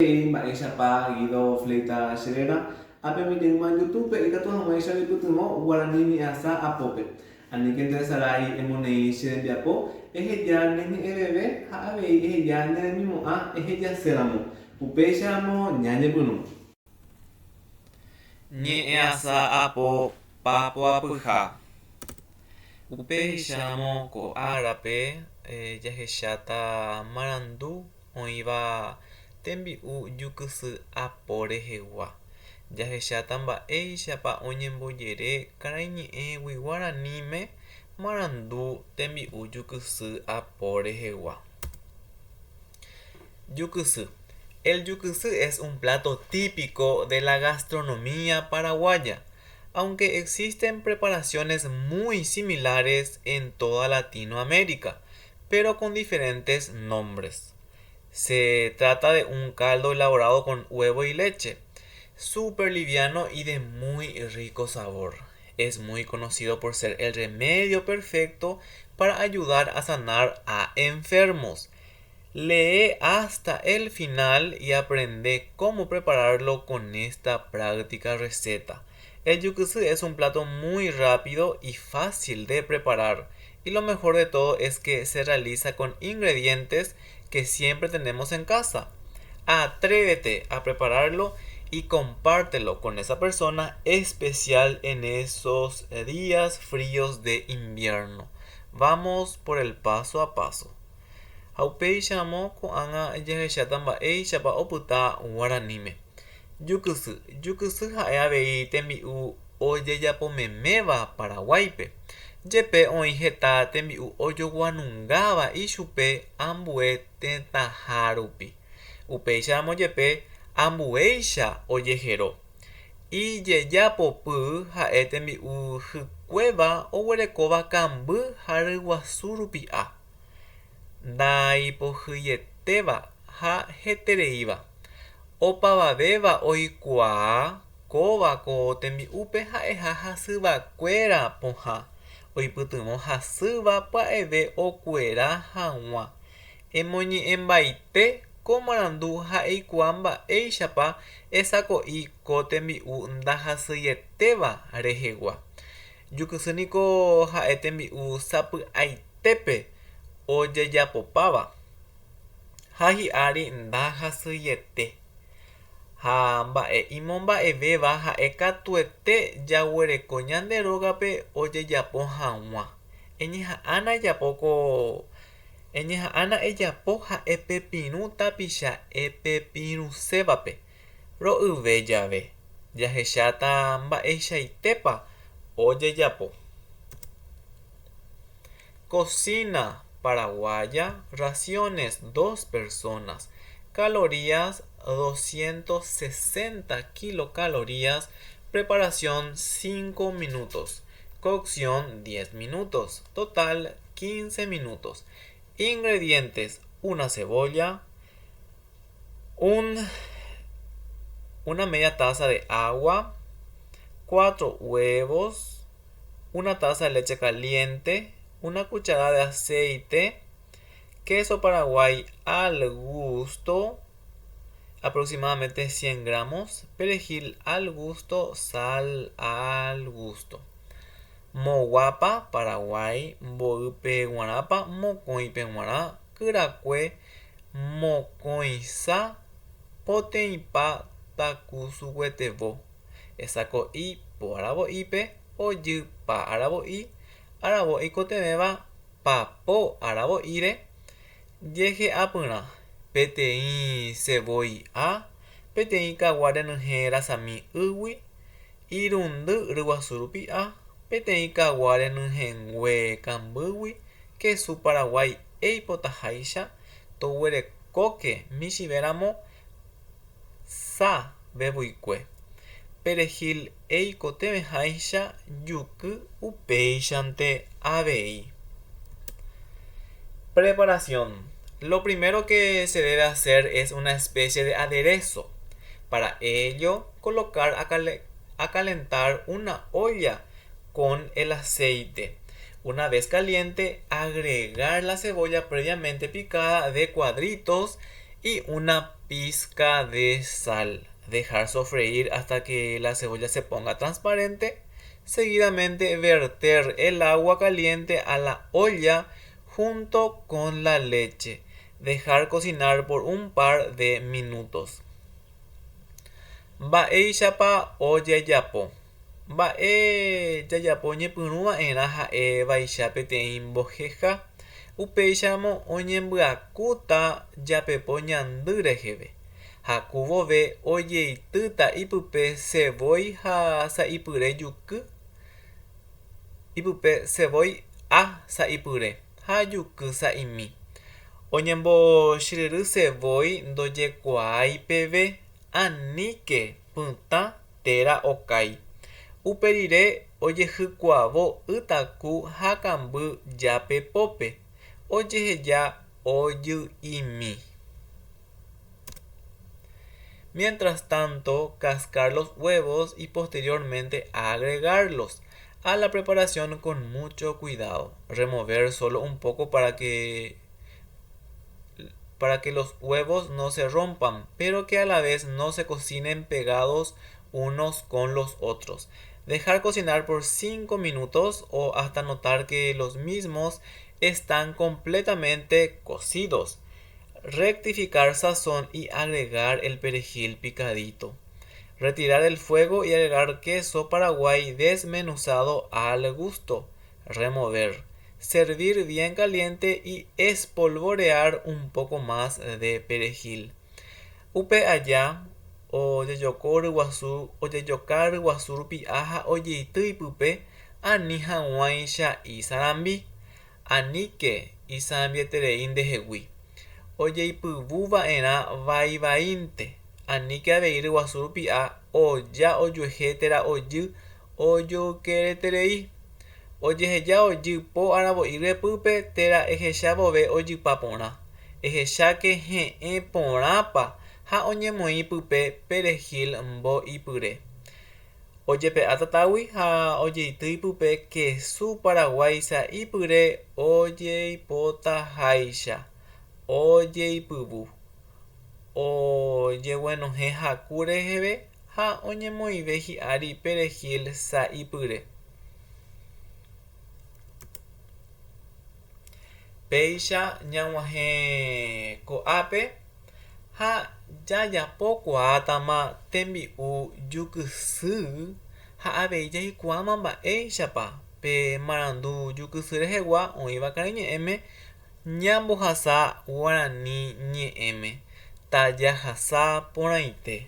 He'i mba'éichapa Guido Fleita che réra, ápemi jeýma YouTube-pe ikatu hag̃uáicha oipytyvõ guarani ñe'ẽasa apópe. Aníke nderesarái emoneĩ che rembiapo, eheja ne ñe'ẽveve ha avei eheja ne remimo'ã ehejaséramo. Upéicharamo ñañepyrũ. Ñe'ẽasa apo papoapyha. Upéicharamo ko árape jahecháta marandu oĩva tembi'u jukysy apo rehegua. Jahecháta mba'éichapa oñembojere karaiñe'ẽgui guaraníme marandu tembi'u jukysy apo rehegua. Jukysy. El jukysy es un plato típico de la gastronomía paraguaya, aunque existen preparaciones muy similares en toda Latinoamérica, pero con diferentes nombres. Se trata de un caldo elaborado con huevo y leche, súper liviano y de muy rico sabor. Es muy conocido por ser el remedio perfecto para ayudar a sanar a enfermos. Lee hasta el final y aprende cómo prepararlo con esta práctica receta. El jukysy es un plato muy rápido y fácil de preparar. Y lo mejor de todo es que se realiza con ingredientes que siempre tenemos en casa. Atrévete a prepararlo y compártelo con esa persona especial en esos días fríos de invierno. Vamos por el paso a paso. Ha upéicharamo ko'ág̃a jahecháta mba'éichapa opyta guaraníme. Jukysy. Jukysy ha'e avei tembi'u ojejapomeméva Paraguáipe. Jepe oĩ heta tembi'u ojoguanungáva ichupe ambue tetãha rupi. Upéicharamo jepe ambuéicha ojehero. Ijejapopy ha'e tembi'u hykuéva oguerekóva kamby ha ryguasu rupi'a. Ndaipohyietéva ha hetereíva. Opavavéva oikuaa kóva ko tembi'úpe ha'eha hasyvakuéra pohã, oipytyvõ hasýva pya'eve okuera hag̃ua. Emoñe'ẽmbaite ko marandu ha eikuaa mba'éichapa esako'i ko tembi'u ndahasyietéva rehegua. Jukysy niko ha'e tembi'u sapy'aitépe ojejapopáva ha hi'ári ndahasyiete. Ha mba'e imomba'evéva ha'e katuete jaguereko ñande rógape ojejapo hag̃ua. Eñeha'ãna ejapo ko Eñeha'ãna ejapo ha epepirũ tapicha epepirũsévape. Ro'yve jave, jahecháta mba'eichaitépa ojejapo. Cocina paraguaya, raciones dos personas, calorías 260 kilocalorías, preparación 5 minutos, cocción 10 minutos, total 15 minutos. Ingredientes, una cebolla, un, una media taza de agua, 4 huevos, una taza de leche caliente, una cucharada de aceite, queso paraguay al gusto, aproximadamente 100 gramos, perejil al gusto, sal al gusto. Moguápa, Paraguái, mboýpe g̃uarãpa, mokõipe g̃uarã, kyrakue, mokõisa, poteĩpa takusuguetevo, esako'i po aravo'ípe, ojy pa aravo'i, aravo eikotevẽva papo aravo'íre, jehe'apyrã, peteĩ sevói'a, peteĩ kagua renyhẽ rasami ýgui, Irundy ryguasu rupi'a, peteĩ kagua renyhẽngue kambýgui kesu Paraguái eipotaháicha toguerekóke michĩvéramo sa vevuikue, perejil eikotevẽháicha juky upéichante avei. Preparación. Lo primero que se debe hacer es una especie de aderezo. Para ello, colocar a, a calentar una olla con el aceite. Una vez caliente, agregar la cebolla previamente picada de cuadritos y una pizca de sal. Dejar sofreír hasta que la cebolla se ponga transparente. Seguidamente verter el agua caliente a la olla junto con la leche. Dejar cocinar por un par de minutos. Mba'éichapa ojejapo. Mba'e jajapo ñepyrũ va'erã ha'e vaicha peteĩ mboheha, upéicharamo oñembyakúta japepo ñandy reheve. Haku vove ojeitýta ipype sevói ha sa'ipyre juky, ipype sevói ha sa'ipyre ha juky sa'imi. Oñembochyryry sevói ndojekuaái peve, aníke pytã térã okái. Upe rire ojehykuavo ytaku ha kamby japepópe, ojeheja ojy'imi. Mientras tanto, cascar los huevos y posteriormente agregarlos a la preparación con mucho cuidado. Remover solo un poco para que los huevos no se rompan, pero que a la vez no se cocinen pegados unos con los otros. Dejar cocinar por 5 minutos o hasta notar que los mismos están completamente cocidos. Rectificar sazón y agregar el perejil picadito. Retirar el fuego y agregar queso paraguay desmenuzado al gusto. Remover. Servir bien caliente y espolvorear un poco más de perejil. Upe aja ojejoko ryguasu ojejoka ryguasu rupi'a ha ojeity ipype ani hag̃uáicha isarambi. Aníke isambieterei ndehegui. Ojeipyvuva'erã vaivaínte. Aníke avei ryguasu rupi'a oja ojuehe térã ojy ojoykereterei. Ojeheja ojy po aravo'i ryepýpe térã ehecha vove ojypa porã. Ehecháke he'ẽ porãpa ha oñemoĩ pype perejil mbo'ipyre. Ojepe'a tatágui ha ojeity ipype kesu paraguái sa'ipyre ojeipotaháicha. Ojeipyvu. Ojeguenohẽ haku reheve ha oñemoĩve hi'ári perejil sa'ipyre. Péicha ñag̃uahẽ ko'ápe ha jajapokuaátama tembi'u jukysy ha avei jaikuaáma mba'éichapa pe marandu jukysy rehegua oĩva karaiñe'ẽme ñambohasa guarani ñe'ẽme tajahasa porãite.